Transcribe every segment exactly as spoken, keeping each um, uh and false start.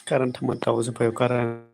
Current thangma tao se phaio current.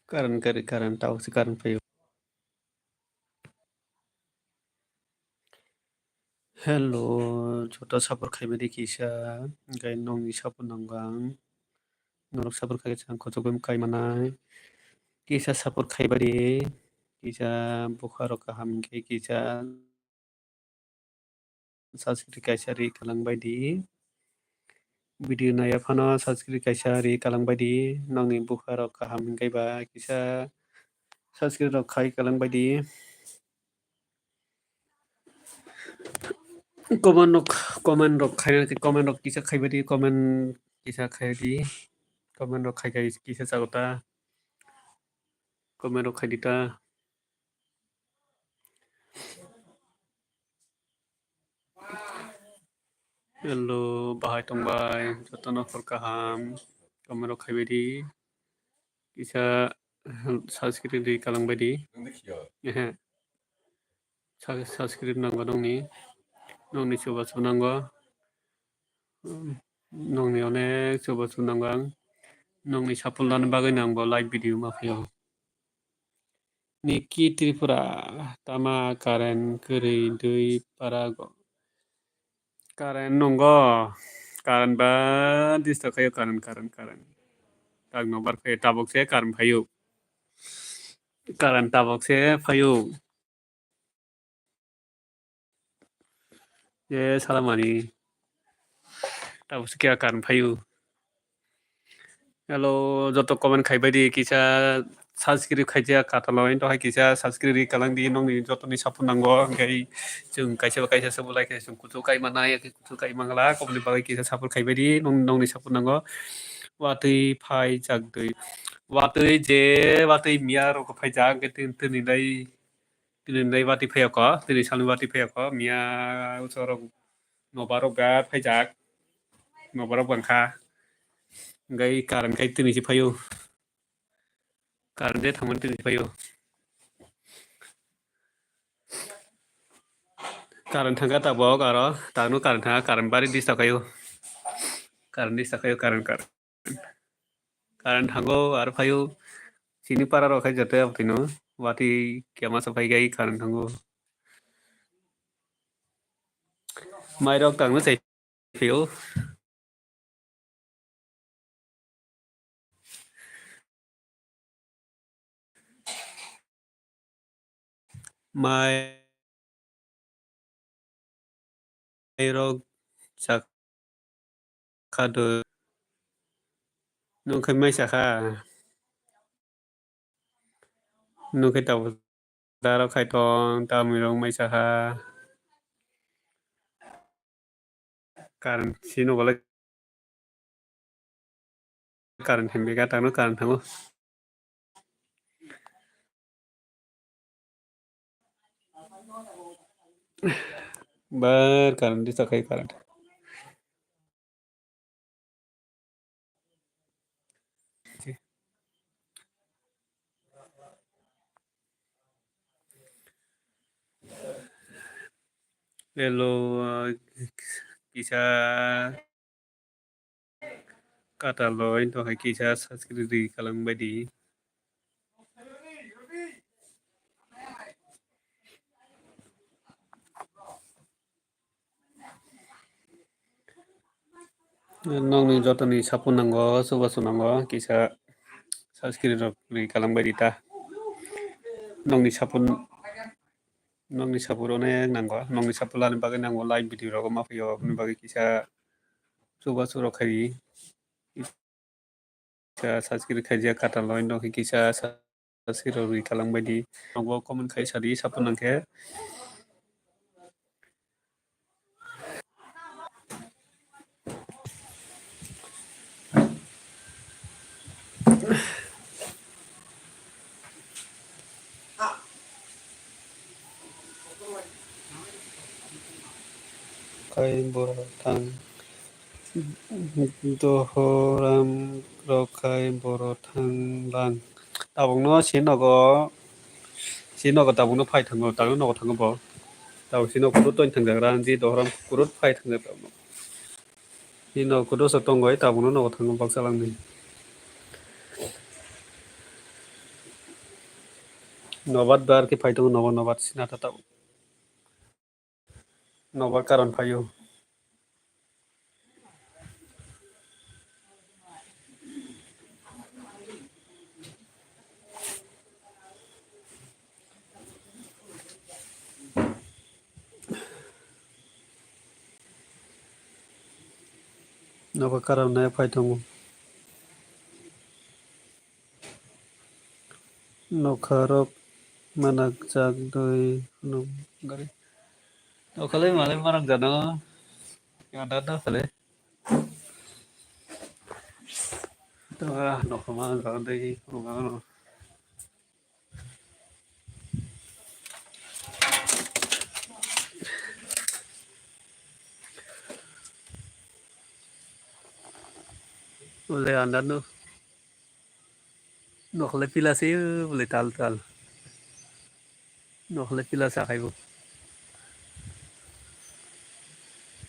Current kari, current tao si current phaio. Hello, joto support khaimani kisa, hwnkhe nongni support nango ang. Norok support khaikhe ang kuchuk bai kai manai. Kisa support khaibadi, kisa bukharok kaham hwnkhe kisa subscribe kaisa ri kalang baidi. Video naiya phano subscribe kaisa ri kalang baidi. Nongni bukharok kaham hwnkhe ba kisa subscribe rok khai kalang baidi. Comment rok, comment rok khaina, comment rok kisa khaibadi, comment kisa khaidi. Comment rok khai khai kisa chagota. Comment rok khaidi ta. Hello, bahai tongbai, jotono hor kaham, comment rok khaibaidi, kisa subscribe ri kalang baidi. Ehe. Sa-, subscribe nango nongni, nongni chubachu nango. Nongni onek chubachu nango ang. Nongni support lani bagwi no ang bo live video ma phaio. Niki Tripura, tama current kwrwi dui parago. Current nongo, current ba disturb khaio, current, current, current. Tang no bar khaio, tabok se current phaio. Current tabok se phaio. Ye salamani. Tabuk se kya karon phaio. Hello, joto comment khaibaidi kisa subscribe khaijak kataloi, to hai kisa subscribe ri kalang di, nongni jotoni support nango, hwnkhe chwng kaisa ba kaisa se bulai khe chwng kuchuk kai manai, kuchuk kai mangla, koboni bagwi kisa support khaibai di, nong, nongni support nango. Watwi phai jak dui. Watwi je, watwi miya rok phai jak, hwnkhe tini, tini dai, tini dai watwi phai ko, tini salni watwi phai ko, miya usorok nobar rok ga phai jak, nobar rok bangkha. Hwnkhe current kai tini si phaio. Current de thangmani tini phaio. Current thangkha tabok aro, tangno current thangkha, current bari disturb khaio. Current disturb khaio, current, current. Current thango aro phaio. Chini para rok khai joto abotino. Watwi kema sa phai gai current thango. Mai rok tangno chai phio. Mai rok chakha do. Nokhe mai chakha. Nokhe tabuk. Daro khai tong, tamni rok mai sakha. Current si nogo le current himbe ga tangno current thango. Bar current di sakai current. Hello, uh, kisa kataloi, to hai kisa subscribe ri kalang bai di. Nokni jotoni support nango, chubachu nango, kisa subscribe rok ri kalang bai di ta. Nokni support, nokni support onek nango, nokni support lani bagwi nango, live video rogo ma phaiyo, aboni bagwi kisa chubachu rok khai di. Kisa subscribe khaijak kataloi, nokni kisa subscribe rok ri kalang bai di. Nogo comment khai sa di, support nang khe. Khai borok thang, dohoram rok khai borok thang lang. Tabukno si nogo, si nogo tabukno phai thango, tabukno nogo thango bo. Tabuk si nogo kurut toin thangjagra, ji dohoram kurut phai thangjak tabukno. Si nogo kurut so tongoi, tabukno nogo thango baksa langni. Nobat bar khe phai tongo, nogo nobat sinata tabuk. Nobar karon phaio. Nobar karon nai phai tongo. Nokharok manakjak dui phunuk gari. Nokhalai malai manakjano. Yada da phale. Nokha manakjak dui phunuk gari. Ule andar no. Nokhle pila se bole tal tal. Nokhle pila sa khaibo.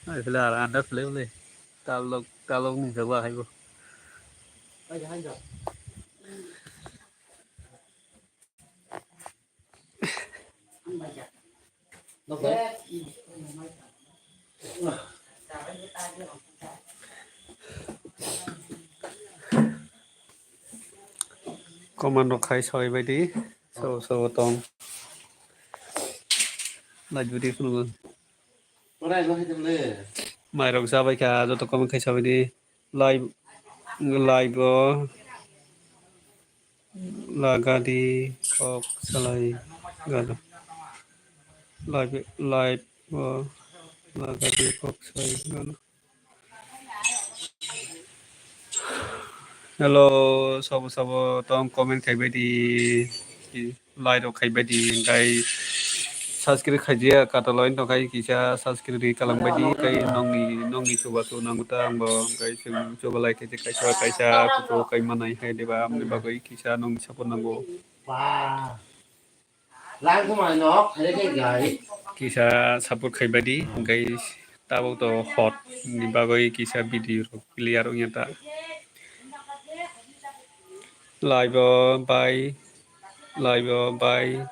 Ai pila ara anda pila bole. Tal lok, tal lok ni jagwa khaibo. Komando khai soi bai di, so so tong. Light video phunukgo. Mairok jabai kha, joto comment khai soi bai di. Live, live o. Lagadi kok salai gana. Live, live o lagadi kok salai gana. Hello, sabo sabo tong comment khaibai di, like rok khaibai di, hingkai subscribe khaijia katalo wng tongkhai kisa subscribe ri kalang bai di, hingkai nongni, nongni chubachu nango ta angbo, hingkai chwng chubalai khaijak kaisa kaisa kuchuk kai manai hai deba, amni bagwi kisa nongni support nango. Kisa support khaibai di, hingkai tabuk to hot ni bagwi kisa video rok clear wngya ta. Live o bai, live o bai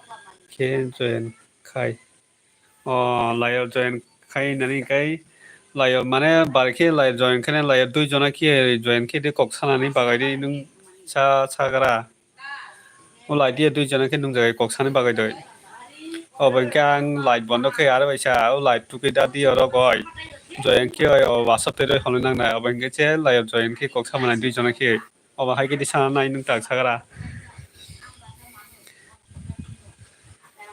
khe join khai. O live o join khai nani hingkai live o mane bar khe live join khai nai live o dui jona khe join khe de kok sanani bagwi di nwng sa sagra. O light dia dui jona khe nung jaga kok sani bagwi doi. Obo hwnkhe ang light bondo khe aro kaisa o light tukui da di oro goi. Joy hwnkhe oi o WhatsApp tei roi hwnwi nangnai. Obo hwnkhe che light joy hwnkhe kok sama nai dui jona khe. Obo hai khe di sana nai nung tak sagra.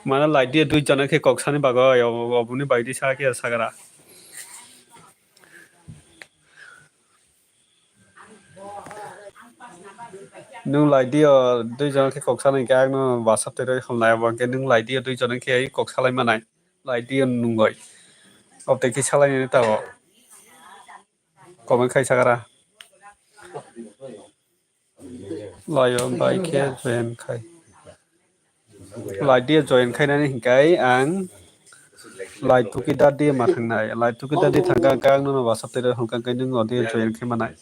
Mane light dia dui jona khe kok sani bagwi obo, oboni bai di sa khe sagra. Nung light dia dui jona khe kok sanai khe ang no WhatsApp tei roi hwnlai abo hwnkhe nung light dia dui jona khe kok salai manai light dia nungoi. Obtei khe salai nini tabok comment khai sagra. Live o bai khe join khai. Live dia join khainani hingkai ang live tukui da dia ma thangnai. Live tukui da dia thangkha hingkai ang nono WhatsApp tei hwnka hingkai nwng o dia join khai manai.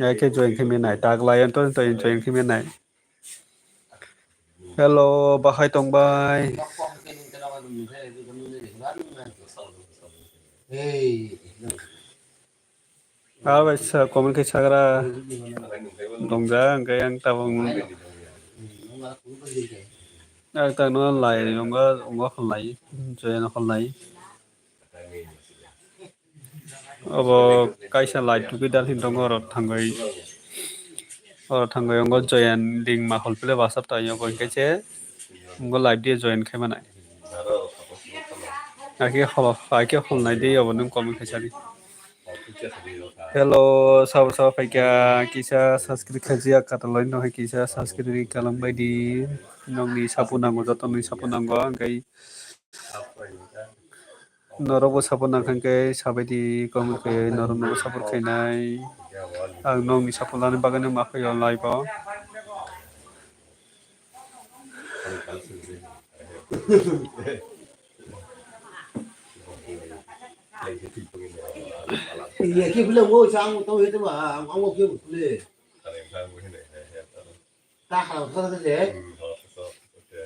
Ya khe join khai manai. Tak live o to join khai manai. Hello, bahai tongbai. Hey. Ah, bai sa comment khe sagra. Dongja hingkai ang tabok. Ang tangno lai wngo, wngo hwnlai, joyano hwnlai. Obo kaisa light tukui dal hin tongo oro thangwi. Oro thangwi wngo joyan ding ma hol pile basa tai wngo hingke se wngo light dia joyan khai manai. Akhe holo, akhe hol nai di obo nung comment khai sadi. Hello, sabo sabo phaikha kisa subscribe khaijak kataloi no hai kisa subscribe ri kalang bai di. Nokni sapo nango, joto ni sapo nango, hingke norokbo support nangkha khe sabaidi comment khe norokno support khainai. Ang nokni support lani bagwi no ma phai o live o. Iya, khe bwlai bo chang tong he tongma, ang, ang bo khe bwlai. Ta khala khala se.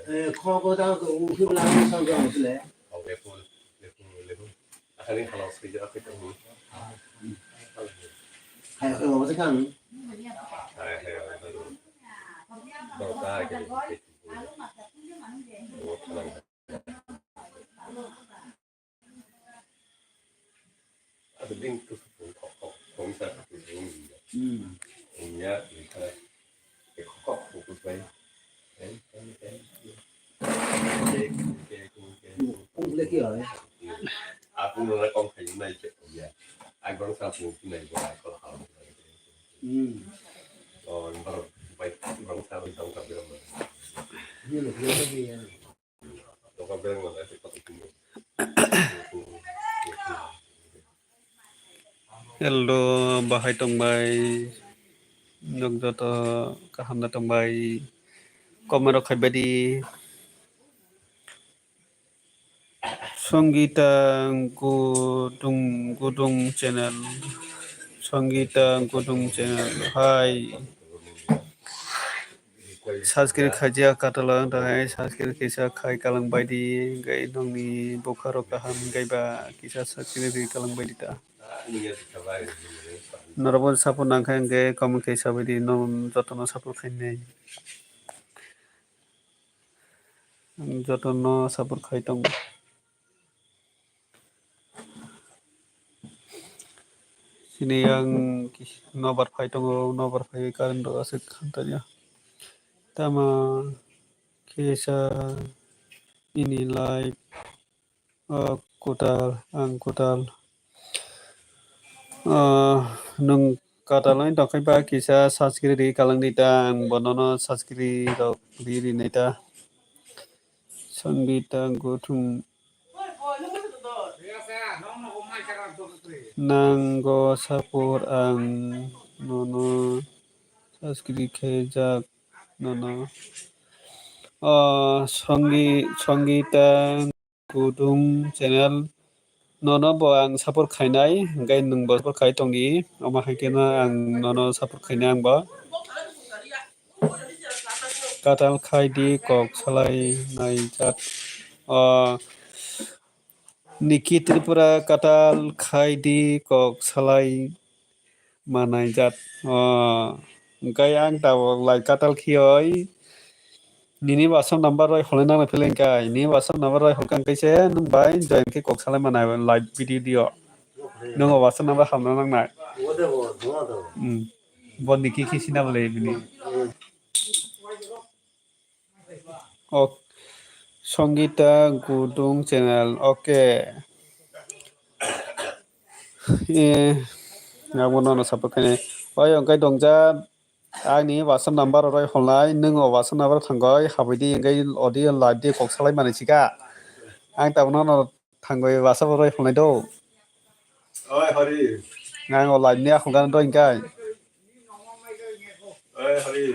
Eh, kho ko ta ko u khe bwlai ang sang ko bwlai. Hai, hai, hai, hai. Asa bini kusu pung kok kok pung sa kusu pung ya. Hmm. Pung ya, pung sa. E kok kok pung kusu bai. Pung le ki oi. Aku nuna kong kayu nai cek pung ya. Aku bang sa pung ki nai gua kau hau. Hmm. Oh, baru baik bang sa bai dong ka bilang. Ini lo, ini lo, ini lo. Hello, bahai tongbai. Nok joto kaham da tongbai. Comment rok khaibai di. Songita Gudung, Gudung channel. Songita Gudung channel. Hai. Subscribe khaijak katalo wng tong hai, subscribe kisa khai kalang baidi, hingkai nokni bokha rok kaham hingkai ba kisa subscribe ri kalang baidi ta. Norokbo support nangkha hingke comment khe sabaidi, no jotono support khainai. Jotono support khai tongo. Tini ang nobar phai tongo, nobar phai current rok aswk khan tanya. Tama kisa ini live, o kwtal, ang kwtal. Ah, nwng kwtal wng tongkha ba kisa subscribe ri kalang di ta, ang bo nono subscribe rok ri rinai ta. Sangita Gothum. Nango support ang nono subscribe khe jak nono. Ah, Songi-, Sangita Gudung channel nono bo ang support khainai, hwnkhe nwng bo support khai tongdi, omo hai kheno ang nono support khainai ang bo. Katal khai di kok salai nai jat. O, Niki Tripura katal khai di kok salai manai jat. O, hwnkhe ang tabok lai katal khiyoi. Nini WhatsApp number roi holnai nang phileng kai. Nini WhatsApp number roi holkang kaise nwng bai join khe kok salai manai live video dio. Nwng o WhatsApp number hamna nangnai. Hmm. Bo Niki khe sina bole bini. Ok. Songita Gudung channel. Ok. Eh, abo nono support khainai. Oi, hwnkhe dongja, ani WhatsApp number roi holnai, nwng o WhatsApp number thangoi, habwi di, hwnkhe audio live di kok salai mani sika. Ang tabuk nono thangoi WhatsApp roi holnai do. Oi, hori. Ang o live ni akhung gana do hwnkhe. Oi, hori.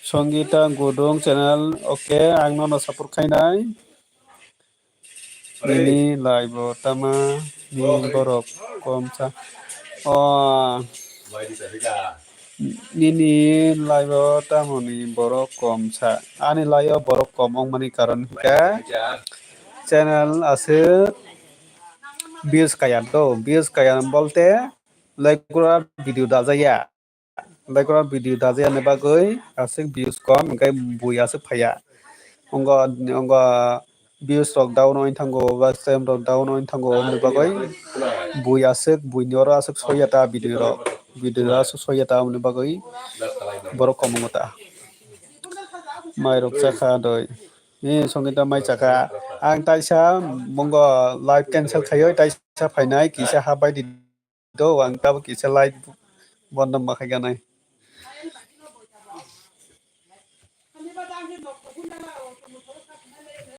Songita Gudung channel, ok, ang nono support khainai. Nini live o tama ni borok kom sa. O, nini live o tamo ni borok kom sa. Ani live o borok kom wngmani karon hwnkhe channel aswk views kaya do. Views kaya bolte regular video dajaya. Background video dajayani bagwi aswk views kom, hwnkhe bui aswk phaiya. Wngkha, wngkha views rok down wng thango, watch time rok down wng thango, aboni bagwi bui aswk, buini oro aswk soiya ta video rok, video rok aswk soiya ta, aboni bagwi borok kom wngo ta. Mai rok chakha doi. Ni songwi ta mai chakha. Ang taisa mongo live cancel khaioi, taisa phainai, kisa ha bai di. Do, ang tabuk kisa live bondo ma khai ganai.